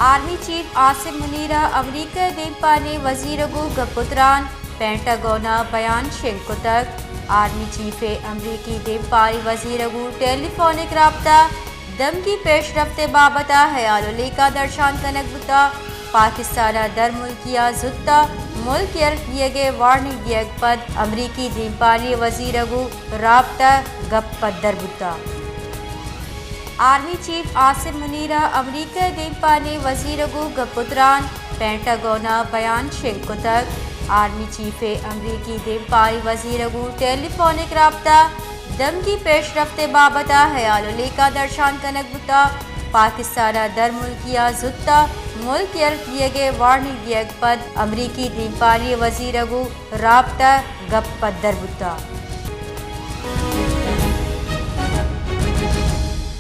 Army chief Asim منیر ءَ امریکہ ءِ دیمپانی وزیر ءَ گوں گپ ءُ تران، پینٹاگون ءَ بیان شنگ کتگ۔ آرمی چیف ءِ امریکی دیمپانی وزیر ءَ گوں ٹیلی فونک رابطہ، دمگی پیش رفت ءِ بابت ءَ ہیال ءُ لیکہ درشان کنگ بوتگ۔ پاکستان ءَ درملکی ءَ زوت ءَ ملک یلہ دیگ ءِ وارننگ دیگ پد امریکی دیمپانی وزیر ءَ گوں رابطہ گپ پدر بوتگ۔ آرمی چیف عاصم منیر ءَ امریکہ ءِ دیمپانی وزیر ءَ گوں گپ ءُ تران، پینٹاگون ءَ بیان شنگ کتگ۔ آرمی چیف ءِ امریکی دیمپانی وزیر ءَ گوں ٹیلی فونک رابطہ، دمگی پیش رفت ءِ بابت ءَ ہیال ءُ لیکہ درشان کنگ بوتگ۔ پاکستان ءَ درملکی ءَ زوت ءَ ملک یلہ دیگ ءِ وارننگ دیگ پد امریکی دیمپانی وزیر ءَ گوں رابطہ گپ پدر بوتگ۔